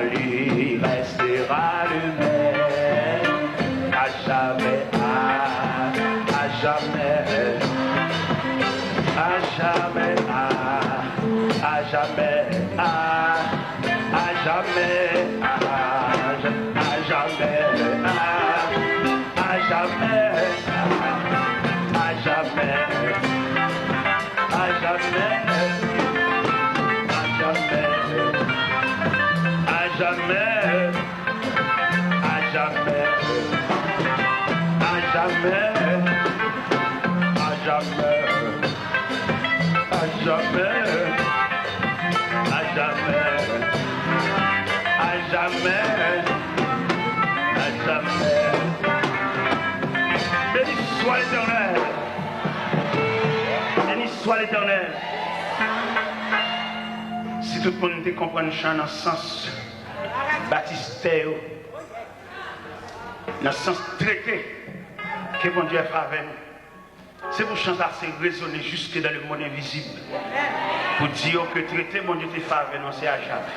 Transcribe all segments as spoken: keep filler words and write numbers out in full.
Lui restera le même, à jamais, à, à jamais, à jamais, à, à jamais, à, à jamais, à, à jamais, à, à jamais, à, à jamais, à jamais, à jamais, à jamais. À jamais, à jamais, à jamais, à jamais, à jamais, à jamais, à jamais. Béni soit l'Éternel. Béni soit l'Éternel. Si tout moun te konprann chan nan sans batistè yo, nan sans trete ke Bondye fè avè nou. Se pou chan sa se rezone jusque dans le monde invisible. Pou di yo ke trete Bondye te fè avè nou se ajamè.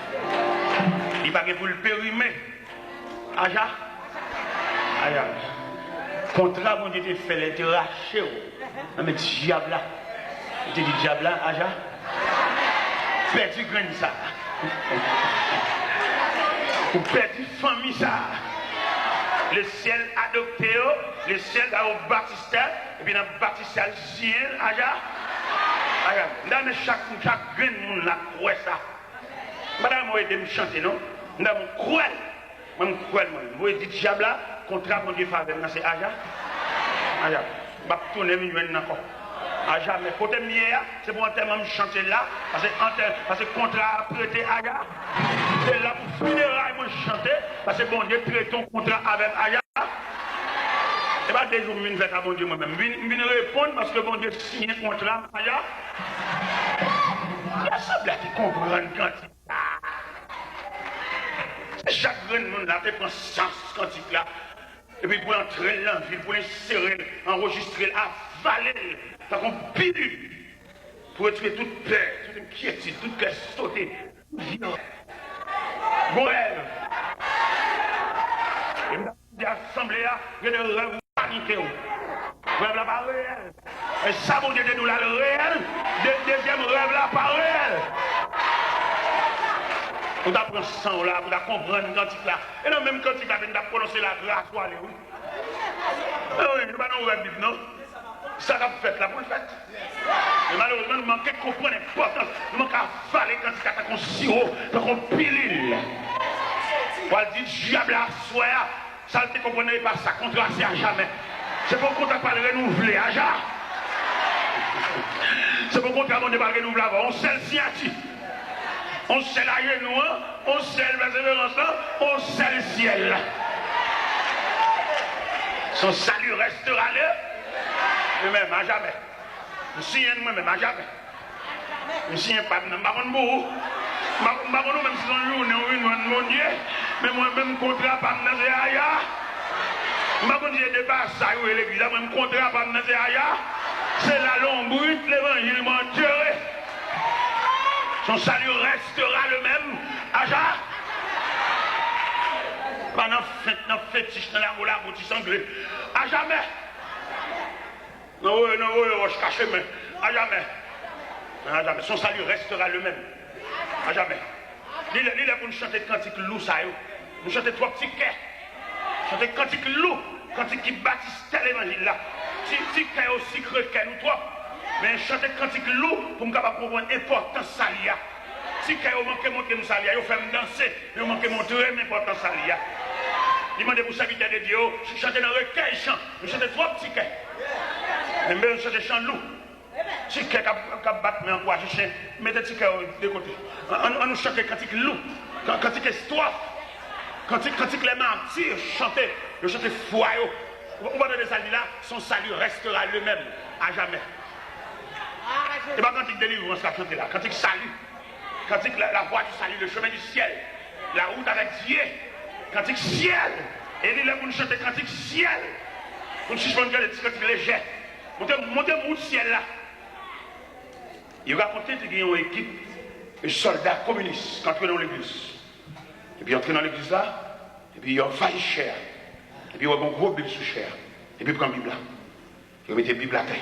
Li pa gen pou l perime. Aja? Aja. Kontra Bondye te fè lè te rache w nan men dyab la. Li te di dyab la, aja? Pèdi grenn sa. Ou pèdi fanmi sa. Lesyèl adopte yo, lesyèl ba yo batistè, epi nan batistè a l siyen l, aja? Aja. M ta renmen chak, chak grenn moun la kwè sa. M pa ta renmen w ede m chante, non. M ta renmen w kwè l. Mwen, m kwè l, mwen. M voye di dyab la, kontra Bondye fè avè m nan se aja. Aja. M ap tounen vin jwenn l ankò. Ajamè. Kote m ye a, se pou antèman m chante la, paske antè-, paske kontra a prete aja. Se la pou fineray mwen chante, paske Bondye trete yon kontra avè m aja. E pa de jou m vin fè sa Bondye mwen menm. M vin, m vin reponn paske Bondye siyen kontra m aja. Lè sanble a te konprann kantik. Se chak grenn moun la te pran sans kantik la, epi pou l antre l nan vi l, pou l ensere l, anrejistre l, avale l tankou yon pilil, pou retire tout pè, tout enkyetid, tout kè sote, tout vye rèv. Gon rèv. E m ta di asanble a, gen de rèv ou panike w. Rèv la pa reyèl. E sa Bondye te di w la, l reyèl. De-, dezyèm rèv la pa reyèl. Ou ta pran san w la, ou ta konprann kantik la. E nan menm kantik la, nou t ap pwononse lagras ou ale, wi. E wi, nou pa nan rèv Bib, non. Sa k ap fèt la, pou l fèt. Men malerezman, nou manke konprann enpòtans, nou manke avale kantik la tankou yon siwo, tankou yon pilil. Pou al di dyab la aswè a, sa l te konprann nan, e pa sa, kontra se ajamè. Se pou kontra pa l renouvle, aja. Se pou kontra Bondye pa l renouvle avè w. Yon sèl siyati. Yon sèl ajenou an, yon sèl pèseverans lan, yon sèl syèl. Son salut restera le, le même, à jamais. M siyen l mwen menm, ajamè. M siyen pa m nan. M pa konn pou ou. M pa, m pa konn ou menm si se yon jounen ou vin jwenn Bondye. Men mwen menm, kontra pa m nan se aja. M pa konn si se de pasaj ou ye legliz la, mwen menm kontra pa m nan se aja. Se la lonbrit levanjil mwen antere. Son salut restera le même, aja. Pa nan fent, nan fetich, nan lago lago, ti sangle. Ajamè. Nan woye, nan woye wòch kache men. Ajamè. Ajamè. Son salut restera le même. Ajamè. Li lè, li lè pou n chante kantik lou sa yo. Nou chante twòp ti kè. Chante kantik lou. Kantik ki batistè levanjil la. Ti, ti kè yo sikre kè nou twòp. Men chante kantik lou pou m kapab konprann enpòtans sali a. Ti kè yo manke montre m sali a. Yo fè m danse. Yo manke montre m enpòtans sali a. Li mande pou sèvitè de Dye yo ch-, chante nan rekèy chan. Nou chante twòp ti kè. Men m bezwen chante chan lou. Ti kè k ap, k ap bat men ankouraje chen. Mete ti kè yo de kote. An, an, an nou chante kantik lou. Kan-, kantik estwaf. Kantik, kantik lè mati chante. Yo chante fwa yo. Ou, ou pa tande sa l di la? Son salut restera le même à jamais. E pa kantik delivrans k ap chante la. Kantik sali. Kantik la, la voie du salut, le chemin du ciel, la route avec Dieu. Kantik syèl. E li lè pou n chante kantik syèl. Pou n sispann chante ti kantik lejè. Montre, montre m wout syèl la. Yo rakonte te gen yon ekip sòlda kominis k antre nan yon legliz. Epi antre nan legliz la, epi yo anvayi chè a. Epi yo wè gen yon gwo Bib sou chè a. Epi pran Bib la. Yo mete Bib la atè.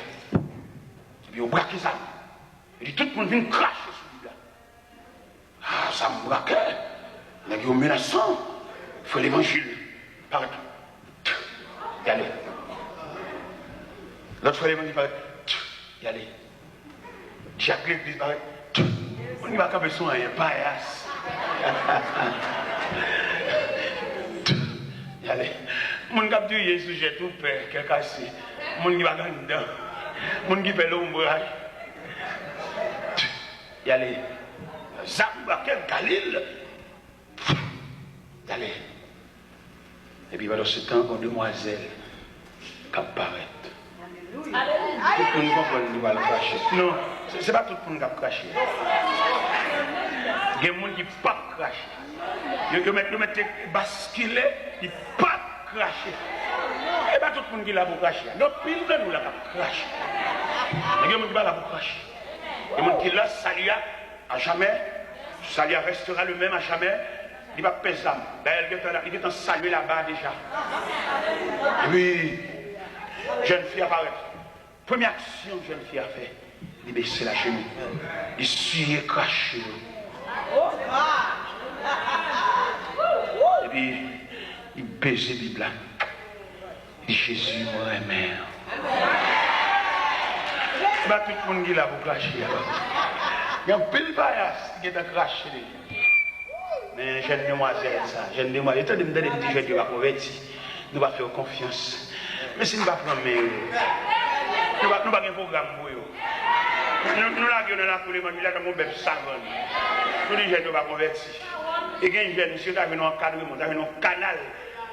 Epi yo brake zam. Yo di tout moun vin krache sou Bib la. Ah, zam brake. Nèg yo menasan. Frè Levanjil parèt. Y ale. Lòt frè Levanjil parèt. Y ale. Dyak legliz parèt. Moun ki pa kanpe sou anyen, payas. Y ale. Moun k ap touye sijè tou pè, kè kase. Moun ki pa gen anndan. Moun ki pè lonbraj. Y ale. Zam brake Galil. Y ale. Epi pandan se tan, yon demwazèl k ap parèt. Tout moun konprann li pral krache. Non, se, se pa tout moun k ap krache. Gen moun ki p ap krache. Yo, yo mèt, yo mèt te baskile, li p ap krache. E pa tout moun ki la pou krache. Gen anpil nan nou la k ap krache. Men gen moun ki pa la pou krache. Gen moun ki la, sali a, à jamais. Sali a restera le menm à jamais. Li p ap pè zam. Dayè, li gentan, li gentan salye laba deja. Epi, jèn fi a parèt. Premye aksyon jèn fi a fè, li bese lajenou. Li siye krache yo. Epi, li beze Bib la. Li di, Jezi, mwen renmen w. Se pa tout moun ki la pou krache a. Gen anpil payas ki gentan krache deja. Men jèn demwazèl sa, jèn demwazèl, tande m, tande m di jèn yo pa konvèti. Nou pa fè yo konfyans. Men si n pa pran men yo, nou pa, nou pa gen pwogram pou yo. Nou, nou lage yo nan lakou levanjil la tankou bèf savann. Nou di jèn yo pa konvèti. E gen jèn, si yo ta jwenn yon ankadreman, ta jwenn yon kanal,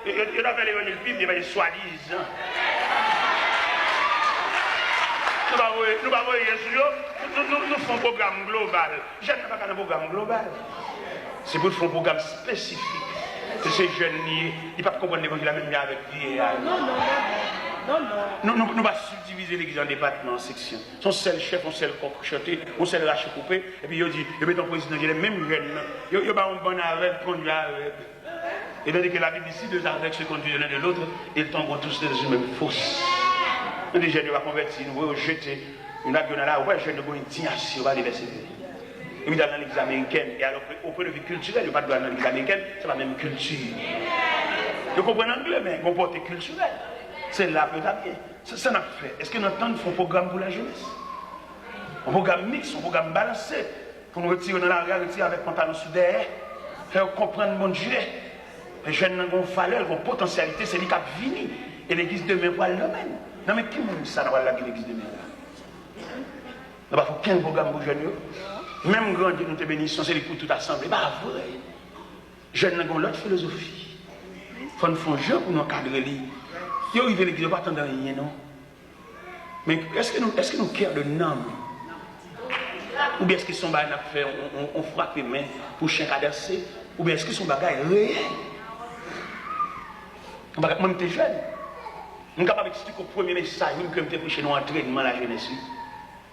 yo, yo, yo ta fè levanjil pi byen pase swadizan. Nou pa voye, nou pa voye je sou yo, nou, nou, nou fè yon pwogram global. Jèn nan pa ka nan pwogram global. Se pou l fè yon pwogram espesifik. Se, se jèn li ye, li p ap konprann levanjil la menm jan avèk vye a yo. Non, non, non, non, non, non. Nou, nou, nou pa sibdivize legliz an depatman, an seksyon. Se yon sèl chèf, yon sèl kòk chante, yon sèl rache koupe, epi yo di, yo mete yon prezidan, yo di menm jèn nan, yo, yo ba yon bann avèg kondui avèg. E tandis que la Bible dit, si deux aveugles se conduisent l'un de l'autre, ils tomberont tous deux sur une même fosse. Nou di jèn yo pa konvèti, nou voye yo jete, nou lage yo nan lari, ou wè jèn yo gen yon endiyasyon, yo pa vle pèsevere. Epi t al nan legliz amerikèn, e alò ke, au point de vue culturel, yo pa t dwe al nan legliz amerikèn, se pa menm kilti. Yo konprann angle, men gon pòte kiltirèl. Se la pou yo ta byen. Se sa n ap fè. Èske n antann fè yon pwogram pou lajenès? Yon pwogram miks, yon pwogram balanse. Pou nou retire yo nan lari a, retire avèk pantalon sou dèyè. Fè yo konprann Bondye. Jèn nan gen yon valè, l gen yon potansyalite, se li k ap vini. E legliz demen pral nan men n. Nan men ki moun sa n a pral lage legliz demen an la? Nou pa fè okenn pwogram pou jèn yo. Menm gran Dye nou te benediksyon, se li pou tout asanble. Pa vre. Jèn nan gen yon lòt filozofi. Fò n fè yon jan pou nou ankadre li. Yo rive legliz, yo pa tande anyen, non. Men èske nou, èske nou kè de nanm? Oubyen èske se yon bagay n ap fè, on, on, on frape men pou chen ka danse? Oubyen èske se yon bagay reyèl? Yon bagay, mwen, m te jèn. M kapab eksplike w premye mesaj, wi, ke m te preche nan yon antrènman lajenès, wi.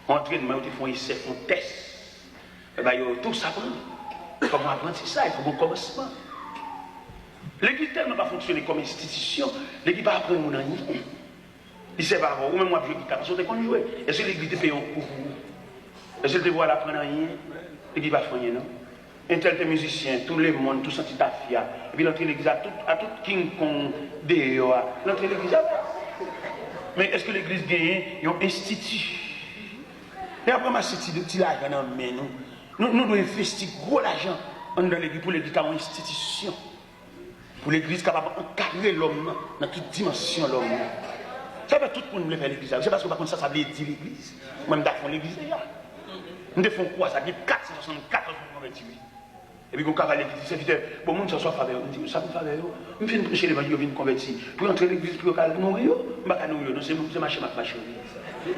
Yon antrènman, yo te fè yon esè, fè yon tès. Yo ba yo tou sa pran. Fòk yon aprantisay, fòk yon kòmansman. Legliz tèlman pa fonksyone kòm enstitisyon, legliz pa aprann moun anyen. Li sèvi avè w, ou menm w ap jwe gita, paske w te konn jwe. Èske legliz te peye yon kou pou ou? Èske l te voye w al aprann anyen? Legliz pa fè anyen, non. Entèl te mizisyen, tou lemonn, tou santi tafya. Epi l antre legliz a tout, a tout King Kong deyò a. L antre legliz avè l. Men èske legliz genyen yon enstiti? Lè y ap ranmase ti, ti lajan nan men nou, nou, nou dwe envesti gwo lajan anndan legliz pou legliz ta yon enstitisyon. Pou legliz kapab ankadre lòm nan, nan tout dimansyon lòm nan. Sa fè tout moun vle fè legliz la. Se paske yo pa konn sa sa vle di legliz. Mwen, m ta fè yon legliz deja. M te fè yon kwazad, gen kat san swasannkatòz moun konvèti, wi. Epi gon kavalye ki di, sèvitè, bon, moun sa yo swa favè yo. M di, sa pou favè yo? M fin preche levanjil, yo vin konvèti. Pou yo antre legliz, pou yo ka nouri yo? M pa ka nouri yo, non, se, se mache m ap mache, wi.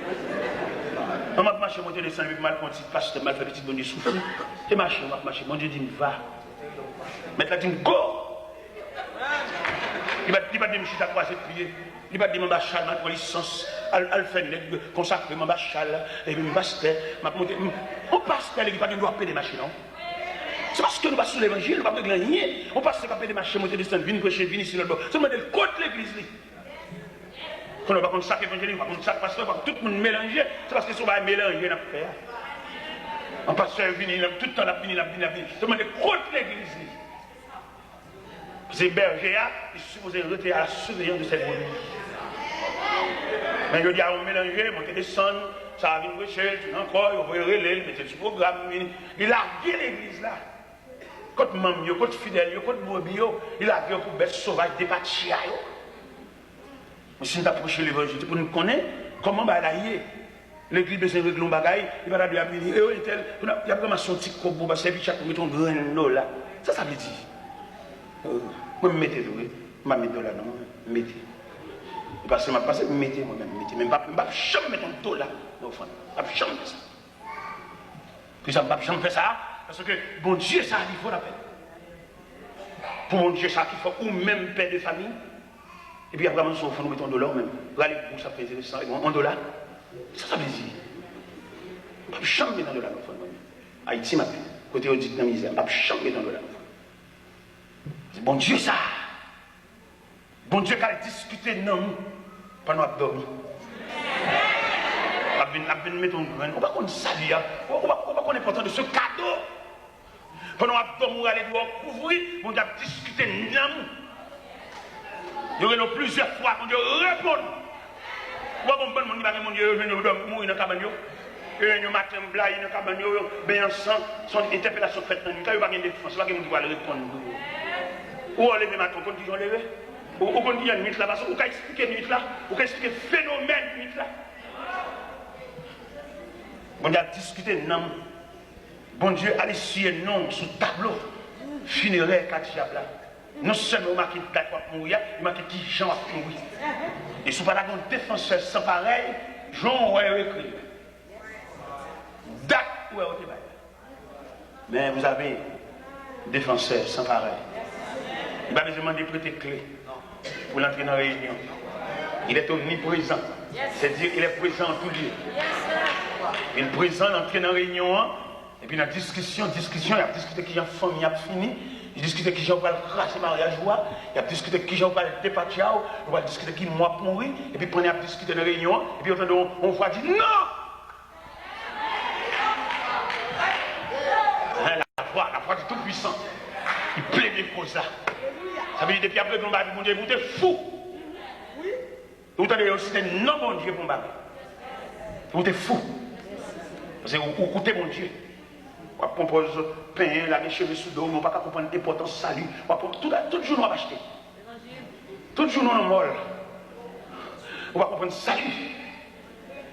An m ap mache, monte desann, epi m al pran yon ti pastè, m al fè pitit Bondye soufri. Se mache m ap mache, Bondye di m, va. Mèt la di m, go! Li pa, li pa di m chita kwaze pye. Li pa di m anba chal, m al pran lisans, al, al fè nèg konsakre m anba chal, epi m pastè, m ap monte. M, yon pastè, li pa gen dwa pede mache, non. Se paske nou pa sou levanjil, nou pa regle anyen. Yon pastè k ap ede mache, monte desann, vin preche, vin isi lòt bò. Se nou mande l kot legliz li. Konnen w pa konn sa k evanjelik, w pa konn sa k pastè, w pa konn, tout moun melanje. Se paske se yon bagay melanje n ap fè a. Yon pastè vini, l ap, tout tan l ap vini, l ap vini, l ap vini. Se nou mande kot legliz li. Se bèje a, li sipoze rete à la surveillance de ses brebis. Men jodi a, yon melanje, monte desann, sa a vin preche, tounen ankò, yo voye rele l, mete l sou pwogram, vini. Li lage legliz la. Kot manm yo, kot fidèl yo, kot brebis yo, li lage yo pou bèt sovaj depatcha yo. Men si n t ap preche levanjil, se pou n konnen kòman bagay la ye. Legliz bezwen regle yon bagay, li pa ta dwe ap vini, e entèl, pou n ap, y ap ranmase yon ti kòb pou pastè, epi chak moun mete yon grenn dola. Sa sa vle di? Euh, mwen, m mete tou, wi. M pa met dola, non, m mete. E pase m ap pase, m mete, mwen menm, m mete. Men m p ap, m p ap janm met yon dola nan ofrann. M p ap janm fè sa. Poukisa m p ap janm fè sa? Paske Bondye sa li fò l ap fè. Pou Bondye sa ki fè ou menm pè de fanmi, epi ap ranmase yon ofrann ou mete yon dola ou menm. Rale bouch ap fè enteresan, yon, yon dola. Sa sa vle di? M p ap janm mete yon dola nan ofrann mwen menm. Ayiti m ap viv. Kote yo di k nan mizè, m p ap janm mete yon dola nan ofrann. Se Bondye sa. Bondye ka al diskite nanm ou pandan w ap dòmi. L ap vin, l ap vin mete yon grenn. Ou pa konn sali a. Ou, ou pa, ou pa konn enpòtans de se kado. Pandan w ap dòmi, ou rale dwèt ou kouvri, Bondye ap diskite nanm ou. Yo rele w plizyè fwa, Bondye reponn. Ou pa konn bann moun ki pa gen Bondye, yo jwenn yo dòmi, mouri nan kabann yo. Yo jwenn yo maten blayi nan kabann yo, yo benyen san, se yon entèpelasyon k fèt nan nwit la, yo pa gen defans, yo pa gen moun ki pral reponn pou yo. Ou wè w leve maten, ou konn kijan w leve? Ou, ou konn kijan nwit la pase? Ou ka eksplike nwit la? Ou ka eksplike fenomèn nwit la? Bondye ap diskite nanm ou. Bondye al eseye non w sou tablo finerè ka dyab la. Non sèlman yo make dat w ap mouri a, yo make kijan w ap mouri. E si w pa ta gen yon defansè san parèy, jan w wè yo ekri yo. Dat ou wè yo te bay la. Men, vous avez un défenseur sans pareil. Li pa bezwen mande prete kle pou l antre nan reyinyon. Il est omniprésent. C'est-à-dire, il est présent en tout lieu. Il est présent, l antre nan reyinyon an, epi nan diskisyon, diskisyon, y ap diskite kijan fanmi ap fini, y ap diskite kijan yo pral kraze maryaj ou a, y ap diskite kijan yo pral depatcha w, yo pral diskite ki mwa w ap mouri, epi pandan y ap diskite nan reyinyon an, epi yo tande yon, yon vwa di, non! Hein, la voix, la voix du Tout-Puissant. Li plede koz la. Sa vle di, depi y ap regle yon bagay pou Bondye, pou w te fou. Ou tande yo site non Bondye pou yon bagay. Pou w te fou. Paske ou, ou koute Bondye. W ap pran pòz penyen, lage cheve sou do w, men w pa ka konprann enpòtans sali. W ap pran, tout, tout jounen w ap achte. Tout jounen w nan mòl. Ou pa konprann sali.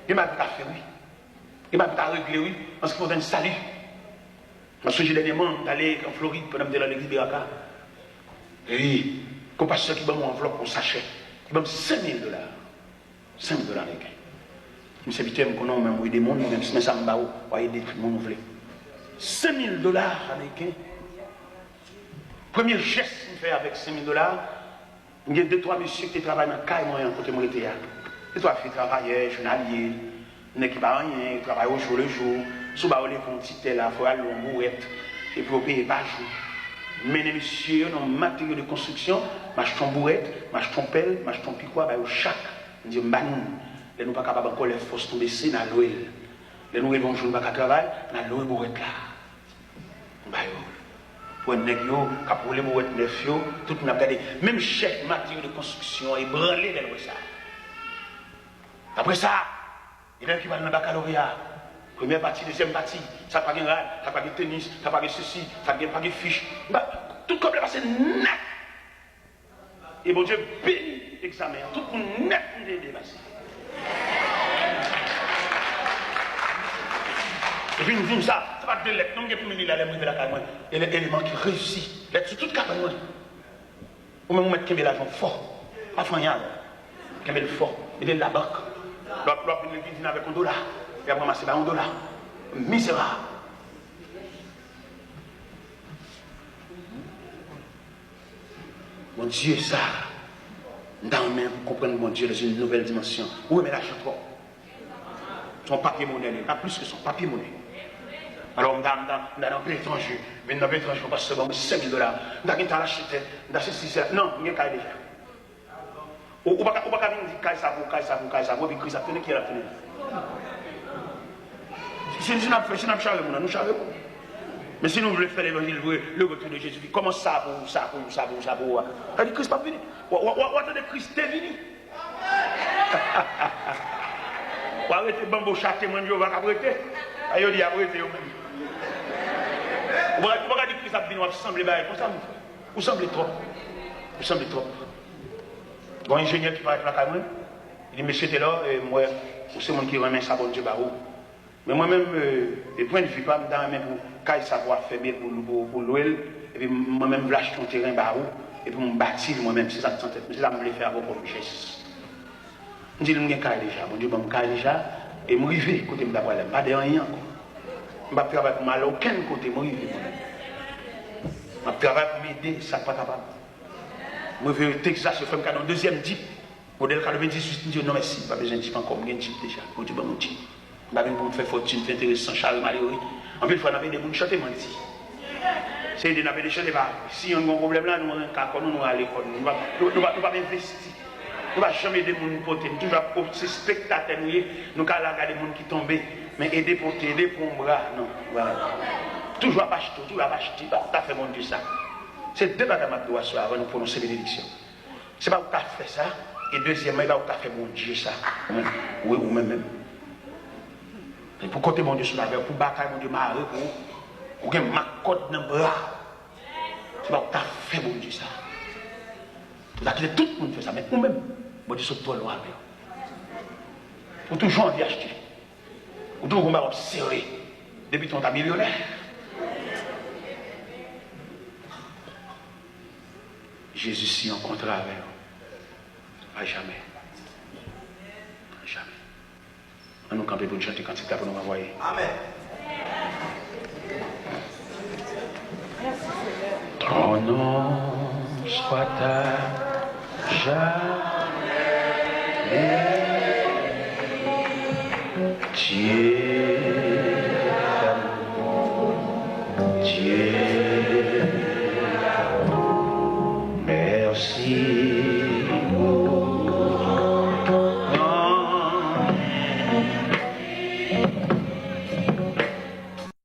Gen bagay pou w ta fè, wi. Gen bagay pou w ta regle, wi, an se ki konsène sali. Mwen sonje dènyèman, m t ale an Florid pandan m te nan legliz Beraka. Epi, gon pastè ki ban m yon anvlòp, yon sachè. Li ban m senk mil dola. Senk mil dola ameriken. Li di m, sèvitè, m konnen w menm ou ede moun, men sa m ba ou, w a ede tout moun ou vle. Senk mil dola ameriken. Premye jès m fè avèk senk mil dola, m gen de twa mesye ki te travay nan kay mwen an kote m rete a. De twa fi travayè, jounalye, nèg ki pa anyen, yo travay au jour le jour. Si w ba yo leve yon ti tè la, fò yo al lwe yon bourèt, epi yo peye pa jou. M mennen mesye yo nan yon materyo de konstriksyon, m achte yon bourèt, m achte yon pèl, m achte yon pikwa, ba yo chak. M di yo, m ba nou. Lè nou pa kapab ankò, lè fòs nou bese, n a lwe l. Lè nou rive yon jou nou pa ka travay, n a lwe bourèt la. M ba yo. Pou wè nèg yo k ap woule bourèt nèf yo, tout moun ap gade. Menm chèf materyo de konstriksyon an ebranle lè l wè sa. Apre sa, elèv ki pral nan bakaloreya, premyè pati, dezyèm pati, sa k pa gen rad, sa k pa gen tenis, sa k pa gen sesi, sa k gen, pa gen fich. M ba, tout kòb la pase nèt. E Bondye beni egzamen an. Tout moun nèt m te ede pase. Epi m di m sa, se pa de lèt non m gen pou m li la lè m rive lakay mwen. E lè eleman ki reyisi. Lèt sou tout kabann mwen. Ou menm ou mèt kenbe lajan w fò. Pa fè anyen avè l. Kenbe l fò. Mete l labank. Lè w ap, lè w ap vin legliz, vin avèk yon dola. Lè y ap ranmase, bay yon dola. Mizerab. Bondye sa, m ta renmen pou konprann Bondye dans une nouvelle dimension. Ou renmen lajan twòp. Se yon papye monè li ye, pa plis ke sa, yon papye monè. Alò, m ta, m ta, m ta nan Pétange, vin nan Pétange, yon pastè ban mwen senk mil dola. M ta gen tan al achte tè, m ta sesi, sela. Non, m gen kay deja. Ou, ou pa ka, ou pa ka vin di kay sa pou, kay sa pou, kay sa pou, epi Kris ap tounen, kiyès l ap tounen? Si, si n ap fè, si n ap chare moun nan, nou chare moun. Men si nou vle fè levanjil vre, le retour de Jésus, kòmanse sa pou, sa pou, sa pou, sa pou, sa pou. Sa di Kris p ap vini. W a, w a, w a, w a tande Kris te vini. W a rete banboch a Temwen Jewova k ap rete. A yo di y ap rete yo menm. Ou pa, ou pa ka di Kris ap vini, w ap sanble bagay konsa, mon frè. Ou sanble twòp. Ou sanble twòp. Gon enjenyè ki parèt lakay mwen. Li di, "Mesye Telor, eh, m wè ou se moun ki renmen sa Bondye ba ou." Men mwen menm, eh, de pwennvi pa m, m ta renmen pou kay sa pou w ap fèmen, pou, pou, pou lwe l. Epi mwen menm, m vle achte yon teren ba ou. Epi m bati l mwen menm. Se sa k t nan tèt mwen. Se sa m vle fè avè w kòm jès. M di l, "M gen kay deja. Bondye ban m kay deja. E m rive kote m ta pral la. M pa de anyen ankò. M p ap travay pou m al okenn kote. M rive mwen menm. M ap travay pou m ede sa k pa kapab." Mwen rive Texas, yo fè m kado yon dezyèm Jeep, modèl katrevendizuit, m di yo, "Non, mèsi, m pa bezwen Jeep ankò, m gen Jeep deja. Bondye ban m yon Jeep." M pa vin pou m fè fòtin, fè enteresan, chare malere. Anpil fwa, n ap ede moun chante manti. Se ede n ap ede chante, pa si yon gen yon pwoblèm la, nou renk kò nou, nou rale kò nou. Nou pa, nou, nou pa, nou pa envesti. Nou pa janm ede moun pote. Nou toujou ap, se spektatè nou ye. Nou ka la gade moun ki tonbe. Men ede pote, ede pran yon bra, non. Toujou ap achte, toujou ap achte. Pa ta fè Bondye sa. Se de bagay m ap di w aswè a avan nou pwononse benediksyon. Se pa ou k ka fè sa, e dezyèmman, e pa ou k ka fè Bondye sa. Ou menm, wi, ou menm menm. E pou kote Bondye sou lavè, pou batay Bondye mare pou ou, ou gen mak kòd nan bra. Se pa ou k ka fè Bondye sa. Ou ta kite tout moun fè sa, men ou menm, Bondye sot twò lwen avè w. Ou toujou anvi achte. Ou toujou gon bagay w ap sere. Depi tan w ta milyonè. Jezi siyen yon kontra avè w. A jamè. A jamè. Ann nou kanpe pou n chante kantik la pou nou ranvwaye. Amèn. Ton nom soit à jamais béni, Dieu d'amour, Dieu d'amour. Merci.